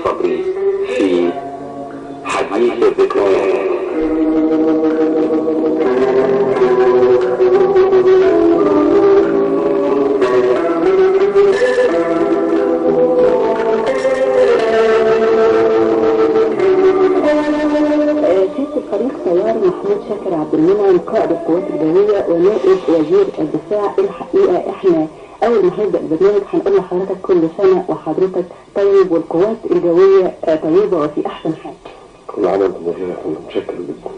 صبري في حديث الذكريات. سيادة الفريق طيار محمود شاكر عبد المنعم قائد القوات الجوية ونائب وزير الدفاع. الحقيقة احنا اول ما هنبدا البرنامج هنقول لحضرتك كل سنة وحضرتك طيب والقوات الجوية طيبة وفي احسن حال. كل عام وانتم بخير يا فندم، متشكر جدا.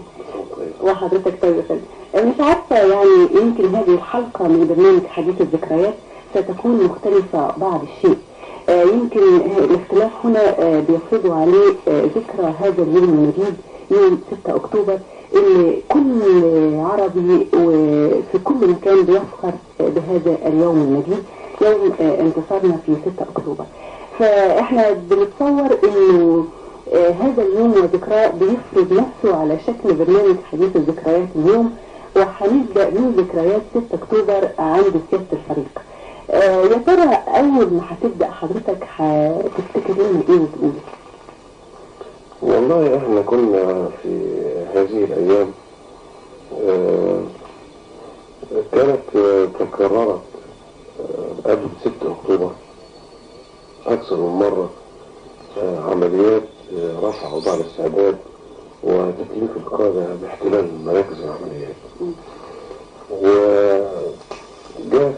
وحضرتك طيب يا فندم. مش عارفه يعني يمكن هذه الحلقة من برنامج حديث الذكريات ستكون مختلفة بعض الشيء. يمكن الاختلاف هنا بيفرض عليه ذكرى هذا اليوم المجيد يوم 6 أكتوبر اللي كل عربي وفي كل مكان بيفخر بهذا اليوم المجيد، يوم انتصارنا في 6 أكتوبر. فاحنا بنتصور انه هذا اليوم وذكراه بيفرض نفسه على شكل برنامج حديث الذكريات اليوم، وهنبدأ من ذكريات 6 أكتوبر عند سيادة الفريق. يا ترى أول ما هتبدأ حضرتك هتفتكر لنا إيه وتقول؟ والله احنا كنا في هذه الايام كانت تكررت قبل 6 اكتوبر اكثر من مرة عمليات رفع وضع الاستعداد وتكليف القادة باحتلال مراكز العمليات. وجاء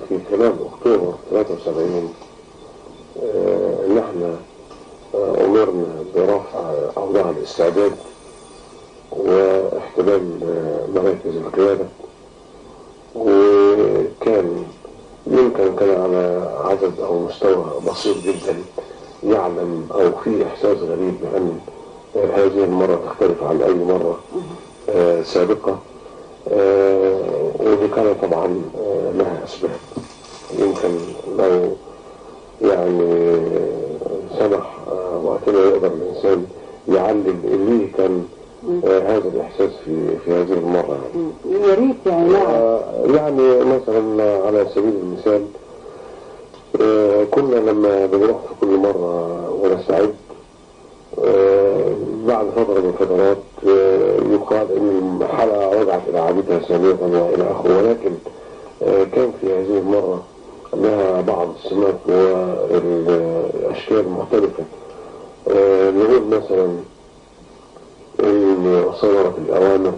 في خلال اكتوبر 73 ان احنا أمرنا برفع أوضاع الاستعداد واحتلال مراكز القيادة، وكان يمكن كان على عدد أو مستوى بسيط جدا يعلم أو في إحساس غريب بأن هذه المرة تختلف عن أي مرة سابقة، ودي كان طبعا لها أسباب. يمكن لو يعني سمح وقتنا يقدر الإنسان يعلل ليه كان هذا الإحساس في هذه المرة. يعني يا ريت يعني مثلا على سبيل المثال كنا لما بنروح في كل مرة ونستعد بعد فترة من الفترات يقال إن الحالة رجعت إلى عادتها سابقا وإلى آخره، ولكن كان في هذه المرة لها بعض السمات والأشكال المختلفة. نقول مثلا إن صدرت الأوامر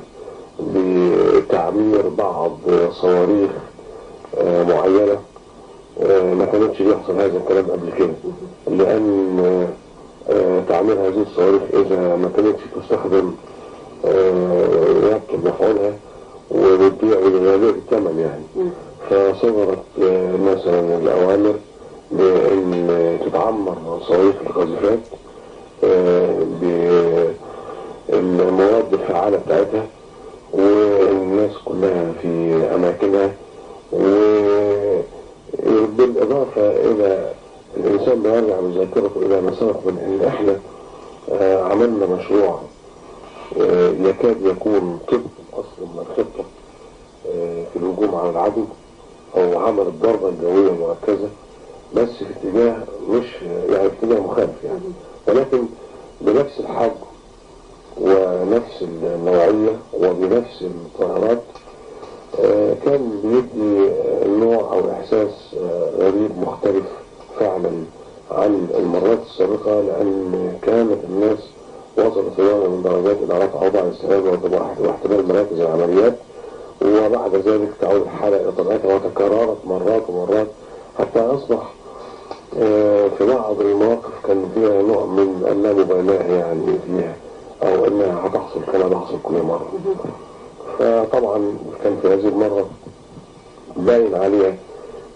بتعمير بعض صواريخ معينة، ما كانتش بيحصل هذا الكلام قبل كده، لأن تعمير هذه الصواريخ إذا ما كانتش تستخدم يبطل مفعولها وبتبيع بغالية الثمن يعني. فصدرت مثلا الأوامر بأن تتعمر صواريخ القاذفات بالمواد الفعالة بتاعتها والناس كلها في أماكنها، وبالإضافة إلى الإنسان بيرجع بذاكرته إلى ما سبق من إن إحنا عملنا مشروع يكاد يكون طبق الأصل من الخطة في الهجوم على العدو، أو عمل الضربة الجوية المركزة بس في اتجاه مش يعني اتجاه مخالف يعني، ولكن بنفس الحجم ونفس النوعية وبنفس الطائرات. كان بيدي نوع أو إحساس غريب مختلف فعلا عن المرات السابقة، لأن كانت الناس وصلت درجة من درجات إلى رفع أوضاع الاستعداد واحتلال مراكز العمليات، وبعد ذلك تعود الحالة إلى طبيعتها وتكررت مرات ومرات حتى أصبح في بعض المواقف كان فيها نوع من اللامبالاة يعني فيها، أو أنها هتحصل كما تحصل كل مرة. فطبعا كان في هذه المرة باين عليها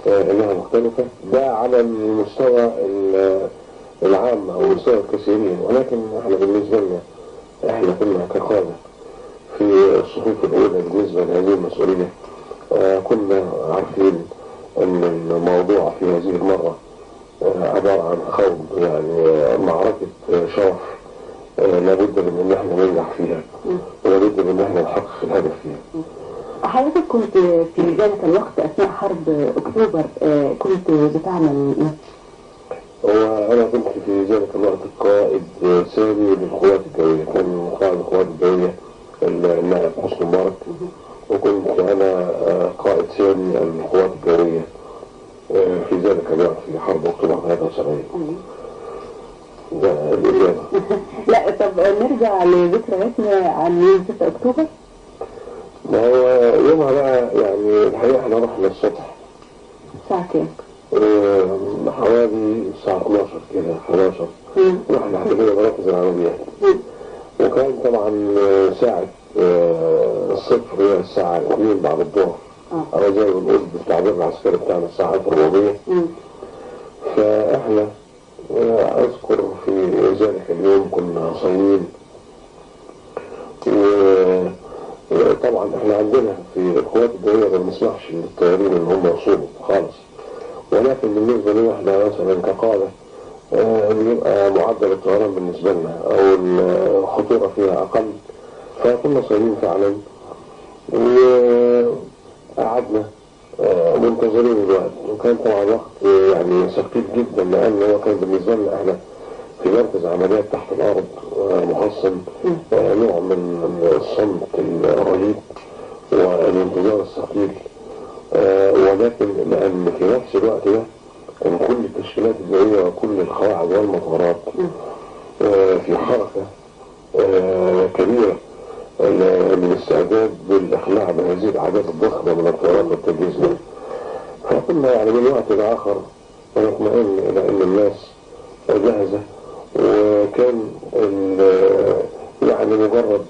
أنها مختلفة، ده على المستوى العام أو مستوى الكثيرين، ولكن احنا بالنسبة لنا احنا كنا كقادة في الصفوف الأولى بالنسبة لهذه المسؤولية، كنا عارفين أن الموضوع في هذه المرة عبارة عن خوض يعني معركة شرف لابد من أن احنا ننجح فيها ولابد من أن احنا نحقق الهدف فيها. حضرتك كنت في ذلك الوقت أثناء حرب أكتوبر كنت بتعمل إيه؟ هو أنا كنت في ذلك الوقت قائد ثاني للقوات الجوية، كان قائد القوات الجوية النائب حسني مبارك، وكنت أنا قائد ثاني للقوات الجوية في ذلك الوقت في حرب أكتوبر 73. ده الإجابة. لا طب نرجع لذكرياتنا عن يوم 6 أكتوبر. ما هو يومها بقى يعني الحقيقة احنا رحنا الصبح. الساعة كام؟ حوالي الساعة 12 كده 11. رحنا احتفلنا مراكز العمليات. وكان طبعا ساعة الصفر هي الساعة 2 بعد الظهر. أو زي ما بنقول بالتعبير العسكري بتاعنا الساعة 1400. فإحنا أذكر في ذلك اليوم كنا صايمين، وطبعا احنا عندنا في القوات الجوية ما بنسمحش للطيارين ان هم يصوموا خالص، ولكن بالنسبة لنا احنا مثلا كقادة بيبقى معدل الطيران بالنسبة لنا او الخطورة فيها اقل، فكنا صايمين فعلا وقعدنا منتظرين الوقت. وكان طبعا وقت يعني ثقيل جدا، لان هو كان بالنسبة لنا احنا في مركز عمليات تحت الارض محصن، نوع من الصمت الرهيب والانتظار الثقيل، ولكن لان في نفس الوقت ده كان كل التشكيلات الجوية وكل القواعد والمطارات في حركة كبيرة للاستعداد بالاخلاع بهذه الاعداد الضخمة من الطيارات والتجهيز لها. فكنا يعني من وقت لاخر ونطمئن الى ان الناس جاهزة، وكان يعني مجرد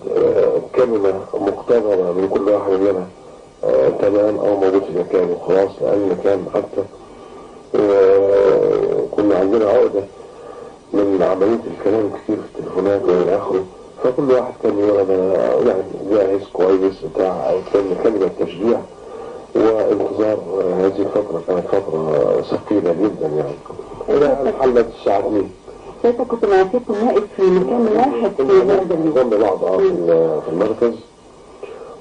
كلمة مقتضبه من كل واحد مننا تمام او موجود في مكانه خلاص، لان كان حتى كنا عندنا عقده من عملية الكلام كتير في التليفونات والى اخره، فكل واحد كان يقول انا يعني جاهز كويس بتاع، او كان كلمة تشجيع وانتظار. هذه الفترة كانت فترة ثقيلة جدا يعني الى ان حلت الساعة 2. ساعتها كنت مع سيادة النائب في مكان واحد في هذا اليوم؟ جنب بعض في المركز.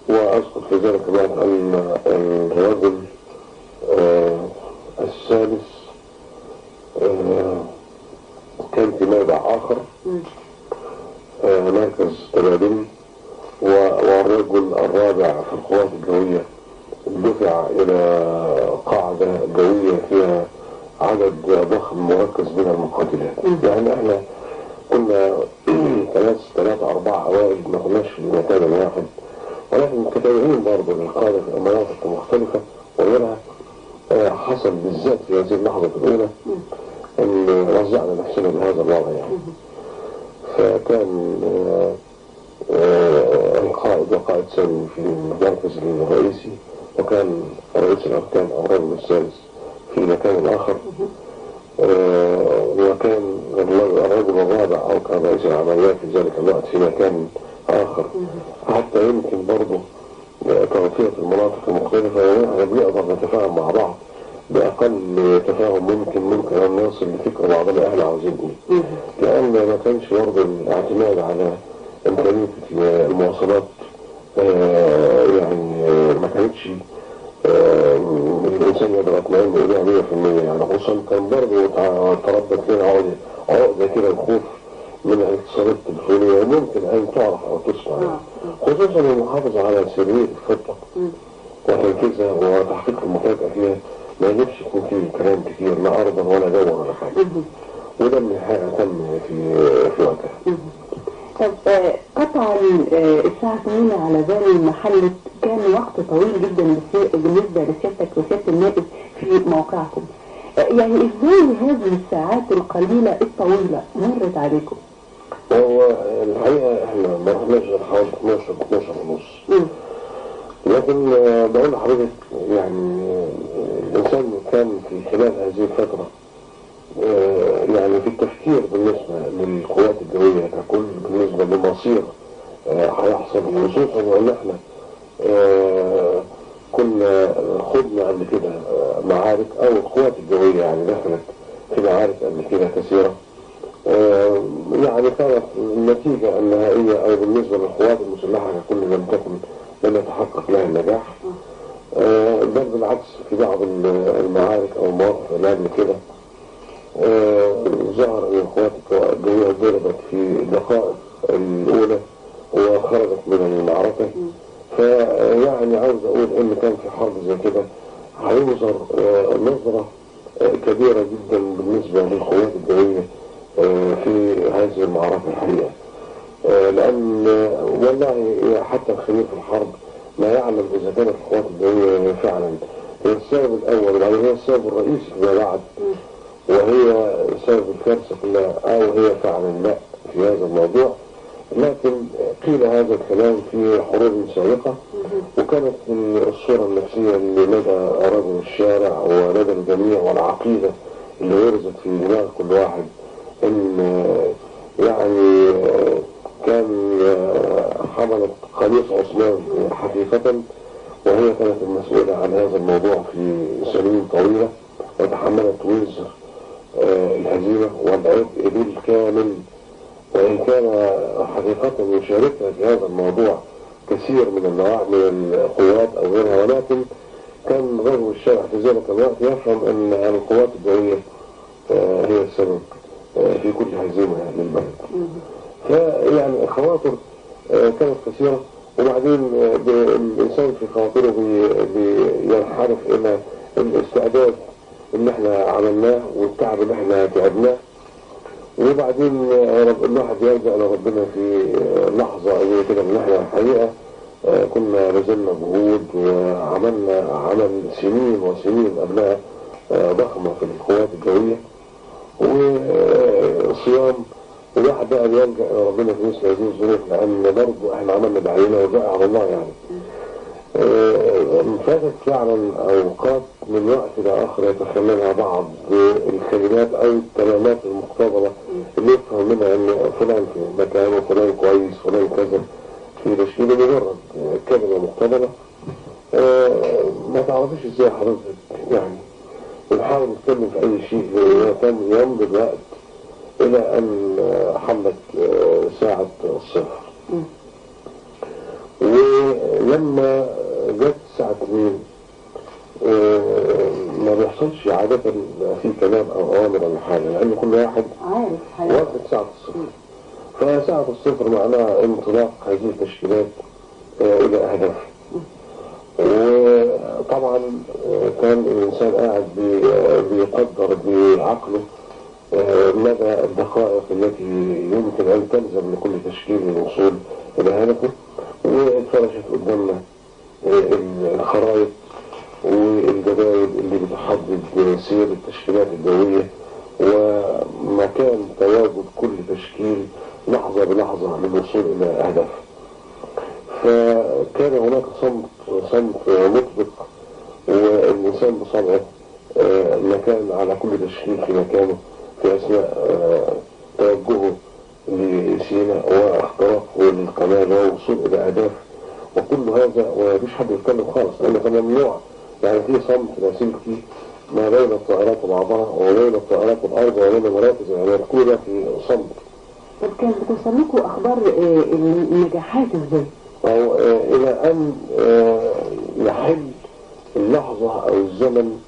واذكر في ذلك الوقت ان الرجل الثالث كان في موضع اخر، مركز تبادلي، والرجل الرابع في القوات الجوية دفع إلى قاعدة جوية فيها عدد ضخم مركز من المقاتلات. يعني احنا كنا 3 4 أوائل، ما كناش في مكان واحد، ولكن متابعين برضه للقادة في المناطق المختلفة وغيرها. حصل بالذات في هذه اللحظة الأولى أن وزعنا نفسنا بهذا الوضع يعني. فكان القائد وقائد ثاني في المركز الرئيسي، وكان رئيس الأركان أو الرجل الثالث في مكان آخر، وكان الرجل الرابع أو كان رئيس العمليات في ذلك الوقت في مكان آخر. حتى يمكن برضه توفيق المناطق المختلفة، يعني بنقدر نتفاهم مع بعض بأقل تفاهم ممكن أن نصل لفكرة بعضنا إحنا عاوزين إيه، لأن ما كانش برضه الاعتماد على إمكانية المواصلات يعني ما كانتش الإنسان يقدر يطمئن إليها 100% يعني، خصوصا كان برضه تربت لنا عقدة كده الخوف من الاتصالات التليفونية وممكن أن تعرف أو تسمع يعني. خصوصا المحافظة على سرية الخطة وتنفيذها وتحقيق المفاجأة فيها، ما يجبش يكون فيه كلام كتير لا أرضا ولا جوا ولا حاجة، وده من الحقيقة تم في وقتها. طب قطعا الساعة 2 على بال محلة كان وقت طويل جدا بالنسبة لسيادتك وسيادة النائب في موقعكم، يعني ازاي هذه الساعات القليلة الطويلة مرت عليكم؟ هو الحقيقة احنا ما رحناش غير حوالي 12 ونص، لكن بقول لحضرتك يعني الإنسان كان في خلال هذه الفترة يعني في التفكير بالنسبة للقوات الجوية ككل، بالنسبة لمصير هيحصل، خصوصا وإن احنا كنا خضنا قبل كده معارك، أو القوات الجوية يعني دخلت في معارك قبل كده كثيرة، يعني كانت النتيجة النهائية أو بالنسبة للقوات المسلحة ككل لم يتحقق لها النجاح، بل بالعكس في بعض المعارك أو المواقف اللي قبل كده ظهر أن القوات الجوية ضربت في الدقائق الأولى وخرجت من المعركة. فيعني عاوز أقول إن كان في حرب زي كده هينظر نظرة كبيرة جدا بالنسبة للقوات الجوية في هذه المعركة الحقيقة، لأن والله حتى الخبير في الحرب ما يعلم إذا كانت القوات الجوية فعلا هي السبب الأول، وبعدين هي السبب الرئيسي فيما بعد، وهي سبب الكارثة كلها، أو هي فعلا لا في هذا الموضوع. لكن قيل هذا الكلام في حروب سابقة، وكانت الصورة النفسية اللي لدى رجل الشارع ولدى الجميع والعقيدة اللي ورثت في دماغ كل واحد إن يعني كان حملت قميص عثمان حقيقة، وهي كانت المسؤولة عن هذا الموضوع في سنين طويلة، وتحملت وزر الهزيمة والعبء بالكامل. وإن كان حقيقة يشاركها في هذا الموضوع كثير من من القوات أو غيرها، ولكن كان رجل الشارع في ذلك الوقت يفهم أن القوات الجوية هي السبب في كل هزيمة للبلد. فيعني الخواطر كانت كثيرة، وبعدين الإنسان في خواطره بينحرف إلى الاستعداد اللي احنا عملناه والتعب اللي احنا تعبناه، وبعدين الواحد يرجع لربنا في لحظة زي كده ان احنا الحقيقة كنا بذلنا جهود وعملنا عمل سنين وسنين قبلها ضخمة في القوات الجوية وصيام، والواحد بقى بيلجأ لربنا في مثل هذه الظروف، لأن برضه احنا عملنا بعينة وبقى على الله يعني. فاتت فعلا أوقات من وقت لآخر يتخللها بعض الكلمات أو الكلمات المقتضبة اللي يفهم منها إن فلان في مكانه، فلان كويس، فلان كذا، في تشكيل مجرد كلمة مقتضبة ما تعرفيش إزاي حضرتك يعني. بنحاول نتكلم في أي شيء كان يمضي الوقت إلى أن حلت ساعة الصفر. ولما جت الساعة 2 ما بيحصلش عادة في كلام أو أوامر ولا حاجة، لأن كل واحد واخد ساعة الصفر. فساعة الصفر معناها انطلاق هذه التشكيلات إلى أهداف. وطبعا كان الإنسان قاعد بيقدر بعقله مدى الدقائق التي يمكن أن تلزم لكل تشكيل للوصول إلى هدفه. واتفرشت قدامنا الخرائط والجداول اللي بتحدد سير التشكيلات الجوية ومكان تواجد كل تشكيل لحظة بلحظة للوصول إلى أهداف. فكان هناك صمت مطبق، والإنسان بصبعه مكان على كل تشكيل في مكانه في أثناء توجهه لسيناء واختراقه للقناة والوصول إلى أهداف وكل هذا، ومفيش حد يتكلم خالص لأن كان ممنوع. يعني في صمت لاسلكي ما بين الطائرات وبعضها وبين الطائرات والأرض وبين مراكز الإعلام، كل ده في صمت. طب كانت بتوصل لكم أخبار النجاحات إزاي؟ أو إلى أن يحل اللحظة أو الزمن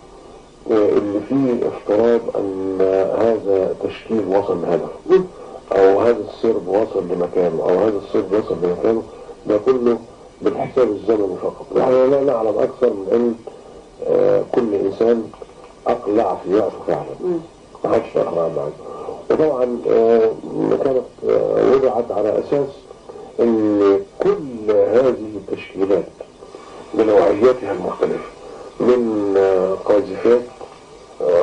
اللي فيه افتراض أن هذا تشكيل وصل لهدفه، أو هذا السرب وصل لمكانه، أو هذا السرب وصل لمكانه، ده كله بالحساب الزمني فقط. نحن لا نعلم أكثر من أن كل إنسان أقلع في وقته فعلا، ما حدش أقلع بعد. وطبعا كانت وضعت على أساس أن كل هذه التشكيلات بنوعياتها المختلفة من قاذفات،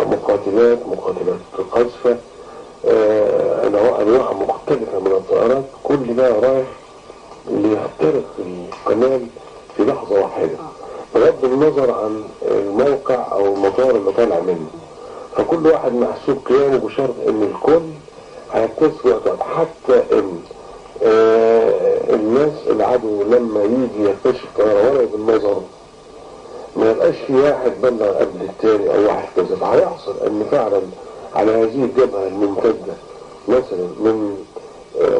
مقاتلات، مقاتلات قذفة، أنواع مختلفة من الطائرات، كل ده رايح ليخترق القناة في لحظة واحدة بغض النظر عن الموقع أو المطار اللي طالع منه. فكل واحد محسوب قيامه بشرط إن الكل هيكتسب وقت، حتى إن الناس العدو لما يجي يكتشف طيارة ولو بالنظر ما يبقاش في واحد بلغ قبل التاني أو واحد كذا. فهيحصل إن فعلا على هذه الجبهة الممتدة مثلا من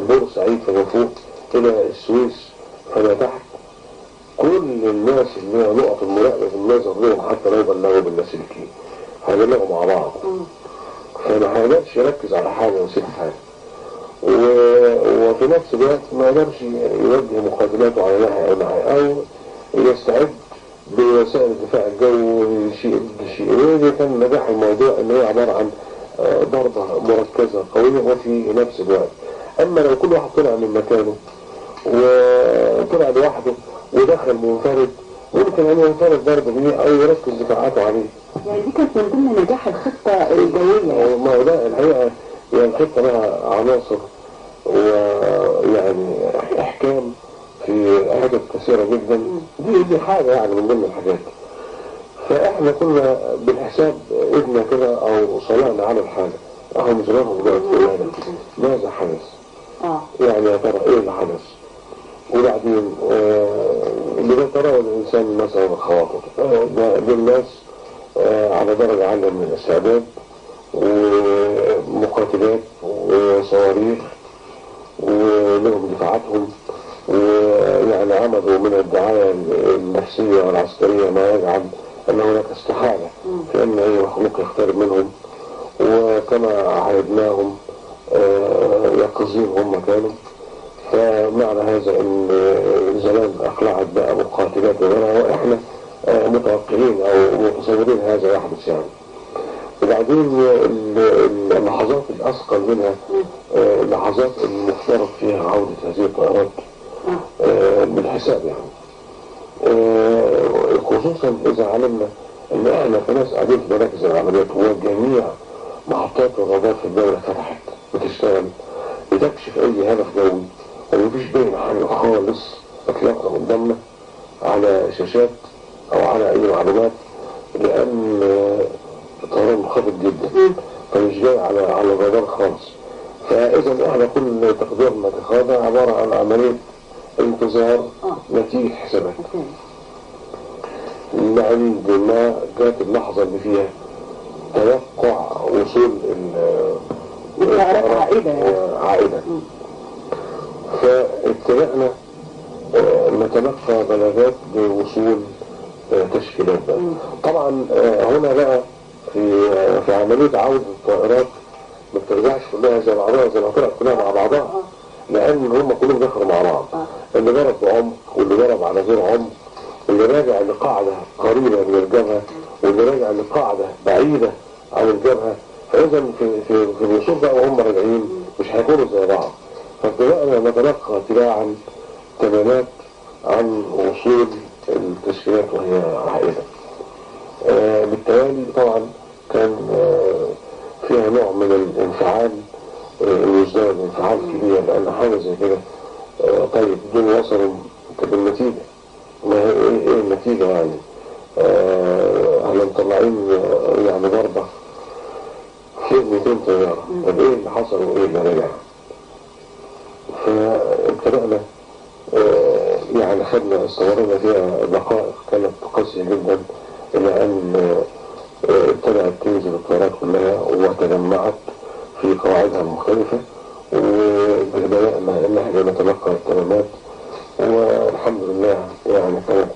بورسعيد فما فوق إلى السويس فما تحت، كل الناس اللي هي نقط المراقبة في النظر لهم حتى لو بلغوا باللاسلكي هيبلغوا مع بعض. فما هيقدرش يركز على حاجة ويسيب حاجة، وفي نفس الوقت ما يقدرش يوجه مقاتلاته على ناحية أو ناحية، أو يستعد بوسائل الدفاع الجوي شيء شيء. وده كان نجاح الموضوع، إن هي عبارة عن ضربة مركزة قوية وفي نفس الوقت. أما لو كل واحد طلع من مكانه وطلع لوحده ودخل منفرد، ممكن أن ينفرد ضربة بيه أو يركز دفاعاته عليه. يعني دي كانت من ضمن نجاح الخطة الجوية. ما هو ده الحقيقة، يعني الخطة لها عناصر ويعني إحكام في حاجات كثيرة جدا، دي حاجة يعني من ضمن الحاجات. فإحنا كنا بالحساب إيدنا كده أو صلعنا على الحاجة، أهو مش راهم دلوقتي ماذا حدث؟ يعني يا ترى إيه اللي حدث؟ وبعدين بيتراوى الإنسان مثلا الخواطر، دول ناس على درجة عالية من الاستعداد ومقاتلات وصواريخ ولهم دفاعاتهم، ويعني عملوا من الدعاية النفسية والعسكرية ما يجعل أن هناك استحالة في أن أي مخلوق يقترب منهم، وكما عهدناهم يقظين هم كانوا. فمعنى هذا أن زمان أقلعت بقى مقاتلات وغيرها، وإحنا متوقعين أو متصورين هذا يحدث يعني. وبعدين اللحظات الأثقل منها اللحظات المفترض فيها عودة هذه الطائرات بالحساب يعني، خصوصا إذا علمنا أن إحنا كناس قاعدين في مراكز العمليات وجميع محطات الرادار في الدولة فتحت بتشتغل بتكشف أي هدف جوي، ومفيش باين حاجة خالص إطلاقا قدامنا على شاشات أو على أي معلومات، لأن الطيران منخفض جدا فمش جاي على الرادار خالص. فإذا إحنا كل تقديرنا كخاضع عبارة عن عملية انتظار نتيجة حسابات. عند ما جات اللحظة اللي فيها توقع وصول الطائرات عائدة عائدة، فابتدأنا نتلقى بلاغات بوصول تشكيلات بقى. طبعا هنا بقى في عملية عودة الطائرات ما بترجعش كلها زي بعضها، زي ما طلعت كلها مع بعضها، لأن هم كلهم دخلوا مع بعض. اللي ضرب بعمق واللي ضرب على غير عمق، واللي راجع لقاعدة قريبة من الجبهة واللي راجع لقاعدة بعيدة عن الجبهة. فإذا في الوصول بقى وهم راجعين مش هيكونوا زي بعض. فابتدأنا نتلقى تباعا تمامات عن وصول التشكيلات وهي عائدة. بالتالي طبعا كان فيها نوع من الانفعال، المزدوج، انفعال كبير، لأن حاجة زي كده. طيب دول وصلوا، طب النتيجة ما هي ايه النتيجة يعني؟ احنا مطلعين يعني ضربة فوق 200 طيارة، طب ايه اللي حصل وايه اللي رجع؟ فابتدأنا يعني خدنا استمرنا فيها دقائق كانت قاسية جدا، إلى أن ابتدأت تنزل الطيارات كلها وتجمعت في قواعدها المختلفة، وبدأنا إن احنا نتلقى التمامات، والحمد لله يعني كانت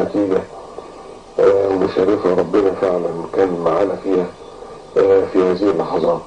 نتيجة مشرفة، ربنا فعلا كان معانا فيها في هذه اللحظات.